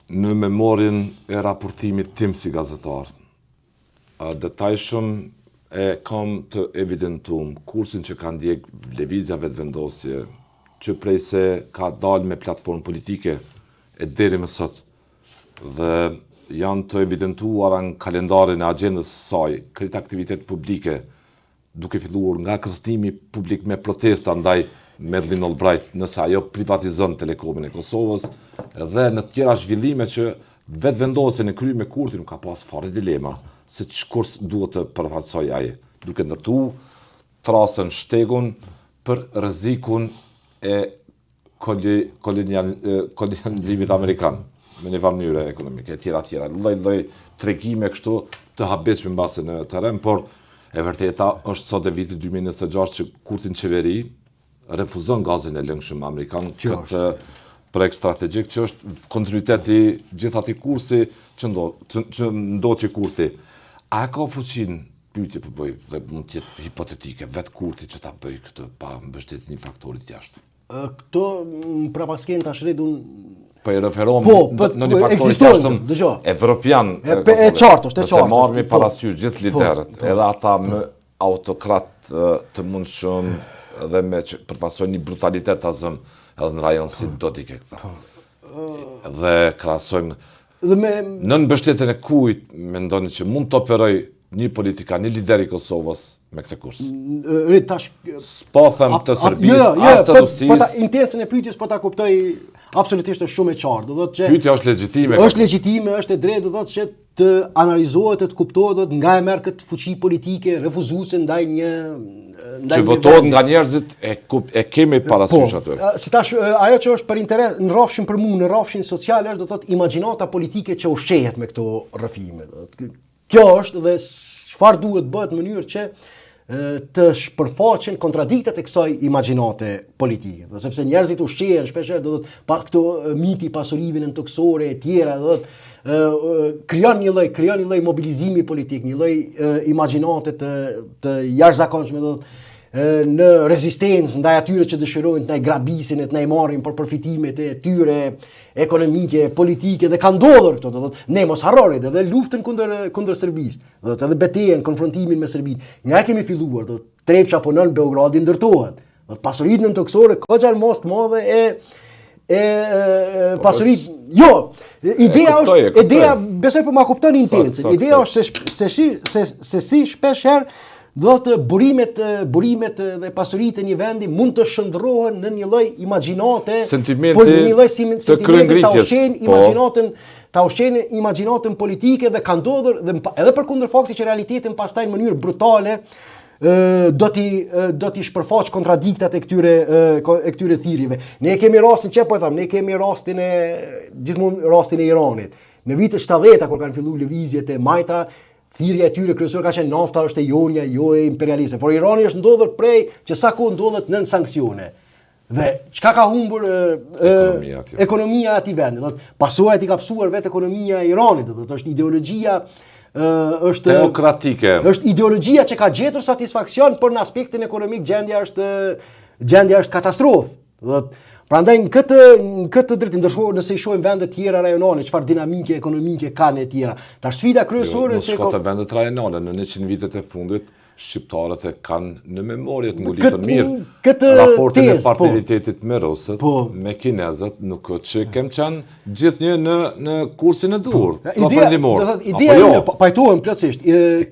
Në memorien e raportimit tim si gazetar, detajshëm e kam të evidentum kursin që ka ndjek Lëvizja Vetëvendosje, që prej se ka dalë me platformë politike e deri më sot, dhe janë të evidentuara në kalendarin e agjendës së saj, krejt aktivitet publike, duke filluar nga kërcënimi publik me protesta ndaj Madeleine Albright nëse ajo privatizon Telekomin e Kosovës dhe në tjera zhvillime që Vetëvendosje në krye me Kurtin nuk ka pas fare dilema se ç'kurs duhet të përfaqësojë ai, duke ndërtu trasën shtegun për rrezikun e kolonializimit amerikan në një farë mënyre ekonomike e tjera tjera, lloj lloj tregime kështu të habitshme mbase në terren, por e vërteta është sot e vitit 2026 që Kurti në qeveri refuzon gazin e lëngshëm amerikan Kjo këtë projekt strategjik që është kontinuitet i gjithë atij kursi që ndo, që, që ndoqi Kurti. A e ka fuqinë pyetje po bëj dhe mund të jetë hipotetike, vetë Kurti që ta bëj këtë pa mbështetjen e një faktori të jashtë? Këto në prapaskenë tash rrit unë Po i referohem po, po, në një faktor ekzistojnë, jashtëm dëgjo. evropian. E, pe, e qartë është, e qartë. Nëse marrim po. parasysh gjithë Po, liderët, po. edhe ata më autokrat të mundshëm dhe me që përfaqësojnë një brutalitet ta zëm edhe në rajon si Dodik e këta. Po. Dhe krahasojmë Dhe me nën mbështetjen e kujt mendoni që mund të operoj një politikan, një lider i Kosovës me këtë kurs? Rit tash S'po them të Serbisë, jo, jo, jo, as të po, Rusisë. Po ta intencën e pyetjes po ta kuptoj absolutisht është shumë e qartë. Do thotë që Pyetja është legjitime. Është legjitime, është e drejtë, do thotë që të analizohet e të kuptohet do thotë nga e merr këtë fuqi politike refuzuese ndaj një ndaj që votohet nga njerëzit e kup, e kemi parasysh po, aty. Si tash ajo që është për interes në rrafshin për mua, në rrafshin social është do thotë imagjinata politike që ushqehet me këto rrëfime. Do thotë kjo është dhe çfarë duhet bëhet në mënyrë që të shpërfaqen kontradiktat e kësaj imagjinate politike. Do sepse njerëzit ushqehen shpeshherë do thotë pa këto miti i pasurive nëntokësore e tjera, do thotë krijon një lloj krijon një lloj mobilizimi politik, një lloj imagjinate të të jashtëzakonshme do thotë në rezistencë ndaj atyre që dëshirojnë të na grabisin e të na marrin për përfitimet e tyre ekonomike, politike dhe ka ndodhur këto, do thotë, ne mos harroni edhe luftën kundër kundër Serbisë. Do thotë edhe betejën, konfrontimin me Serbinë. Nga e kemi filluar, do thotë Trepça punon, Beogradi ndërtohet. Do thotë pasuritë nëntokësore ka gjanë masë të madhe e e, e po, pasuritë jo ideja kuptoj, është e kuptoj. ideja besoj po ma kupton intencën ideja është se se si se, se si shpesh herë do të burimet burimet dhe pasuritë e një vendi mund të shndërrohen në një lloj imagjinate sentimenti por në një lloj sentimenti ta kryengritjes, ushqejnë po. imagjinatën ta ushqejnë imagjinatën politike dhe ka ndodhur dhe edhe përkundër faktit që realitetin pastaj në mënyrë brutale do t'i do t'i shpërfaq kontradiktat e këtyre e këtyre thirrjeve. Ne kemi rastin që po e tham, ne kemi rastin e gjithmonë rastin e Iranit. Në vitet 70-ta kur kanë filluar lëvizjet e majta, thirrja e tyre kryesore ka qenë nafta është e jonja, jo e imperialistëve. Por Irani është ndodhur prej që sa kohë ndodhet nën sanksione. Dhe çka ka humbur e, e, Ekonomia atje. ekonomia e atij vendi, do thotë pasojat i ka pësuar vetë ekonomia e Iranit, do thotë është ideologjia ë është Teokratike. Është ideologjia që ka gjetur satisfaksion, por në aspektin ekonomik gjendja është gjendja është katastrofë. Do thotë prandaj në këtë në këtë drejtim ndërkohë nëse i shohim vendet tjera rajonale, çfarë dinamike ekonomike kanë e tjera. Tash sfida kryesore jo, që ka të vendet rajonale në 100 vitet e fundit shqiptarët e kanë në memorie të ngulitur mirë këtë raportin e tezë, po. partneritetit me rusët, po. me kinezët, nuk është që kem qenë gjithnjë në në kursin e duhur, po. pra perëndimor. Do thotë ideja jo? ime, po, pajtohem plotësisht.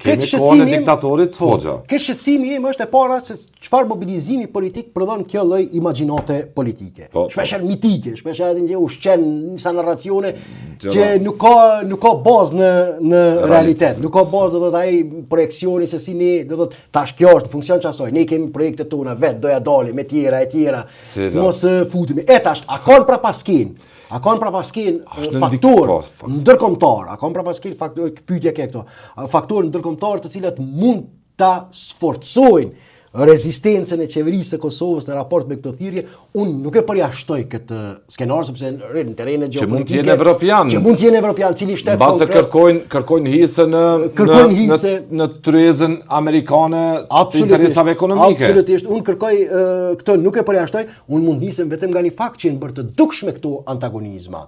Kemi kohën e diktatorit po, Hoxha. Këtë shqetësimi im është e para se çfarë mobilizimi politik prodhon kjo lloj imagjinate politike. Po, po. Shpeshherë mitike, shpeshherë atë që ushqen disa narracione Gjëra. që nuk ka nuk ka bazë në në realitet, nuk ka bazë do thotë ai projeksioni se si ne do thotë tash kjo është në funksion çasoj. Ne kemi projektet tona vet, do ja dalim e tjera e tjera. Si Të mos e, futemi. E tash, a kanë prapaskenë? A kanë prapaskenë është në ndik- faktor po, fakt. ndërkombëtar? A kanë prapaskenë faktor pyetja ke këto? Faktor ndërkombëtar të cilat mund ta sforcojnë rezistencën e qeverisë së Kosovës në raport me këto thirrje, unë nuk e përjashtoj këtë skenar sepse në terrenet Që mund të gjeopolitike jenë evropian. që mund të jenë evropian, cili shtet Mbase konkret kërkojnë kërkojnë hise në Kërkojnë në, hise. në në tryezën amerikane të Absolutisht. interesave ekonomike. Absolutisht. Unë kërkoj ë, këtë nuk e përjashtoj, unë mund nisem vetëm nga një fakt që janë bërë të dukshme këto antagonizma.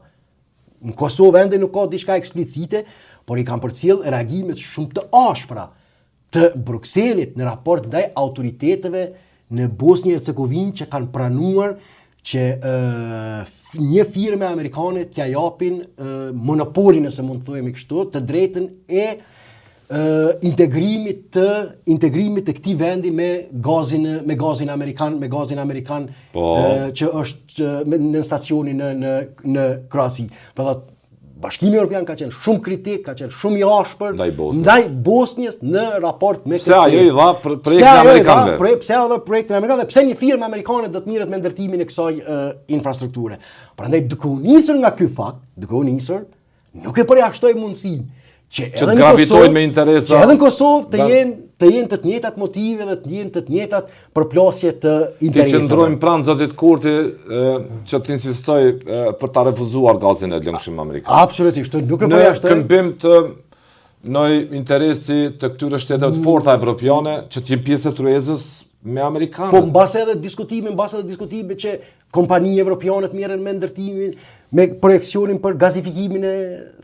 Në Kosovë ende nuk ka diçka eksplicite, por i kam përcjell reagimet shumë të ashpra të Brukselit në raport ndaj autoriteteve në Bosnjë e Hercegovinë që kanë pranuar që e, një firme amerikane t'ja japin e, monopolin, nëse mund të themi kështu, të drejtën e integrimit të integrimit të këtij vendi me gazin me gazin amerikan me gazin amerikan po. e, që është me, në stacionin në në në Kroaci. Pra thotë Bashkimi Evropian ka qenë shumë kritik, ka qenë shumë i ashpër ndaj Bosnjës, ndaj Bosnjës në raport me këtë. Pse ajo i dha për projektin amerikan? Pse pse ajo dha projektin amerikan dhe pse një firmë amerikane do të merret me ndërtimin e kësaj uh, infrastrukture. Prandaj duke u nisur nga ky fakt, duke u nisur Nuk e përjashtoj mundësinë që edhe në Kosovë me interesa që edhe në Kosovë të jenë të jenë të njëjtat motive dhe të jenë të njëjtat përplasje të interesave. Të qëndrojmë pranë zotit Kurti që të insistojë për ta refuzuar gazin e lëngshëm amerikan. Absolutisht, nuk e përjashtoj. Në këmbim të një interesi të këtyre shteteve të forta evropiane që të jenë pjesë e tryezës me amerikanët. Po mbase edhe diskutimi, mbase edhe diskutimi që kompani evropiane të merren me ndërtimin, me projeksionin për gazifikimin e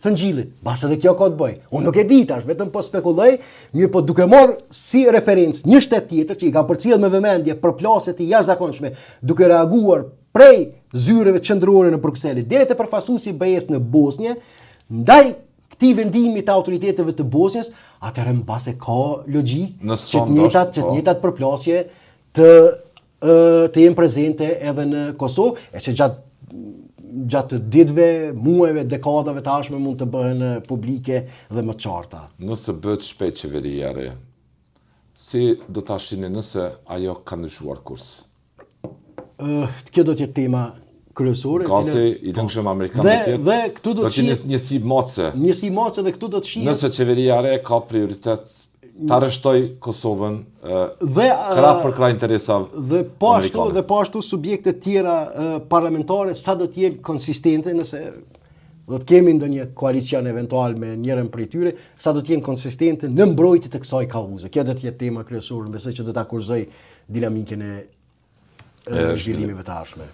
Thëngjillit. Mbase edhe kjo ka të bëjë. Unë nuk e di tash, vetëm po spekuloj, mirëpo duke marrë si referencë një shtet tjetër që i ka përcjellë me vëmendje përplasje të jashtëzakonshme, duke reaguar prej zyreve qendrore në Bruksel deri te përfaqësuesi i BE-së në Bosnjë, ndaj këtij vendimi të autoriteteve të Bosnjës, atëherë mbase ka logjikë që të njëjtat që të po. njëjtat përplasje të të jenë prezente edhe në Kosovë, e që gjatë gjatë ditëve, muajve, dekadave të ardhshme mund të bëhen publike dhe më të qarta. Nëse bëhet shpejt qeveria e re, si do ta shihni nëse ajo ka ndryshuar kurs? Ëh, kjo do të jetë tema kryesore, e cila Gazi i lëngshëm po. amerikan do të jetë dhe këtu do të shihet njësi matëse. Njësi matëse dhe këtu do të shihet. Nëse qeveria e re ka prioritet ta rreshtojë Kosovën dhe krah për krah interesave dhe po ashtu dhe po ashtu subjekte të tjera parlamentare sa do të jenë konsistente nëse do të kemi ndonjë koalicion eventual me njërën prej tyre, sa do të jenë konsistente në mbrojtje të kësaj kauze. Kjo do të jetë tema kryesore, besoj që do ta kurzojë dinamikën e zhvillimeve të ardhshme.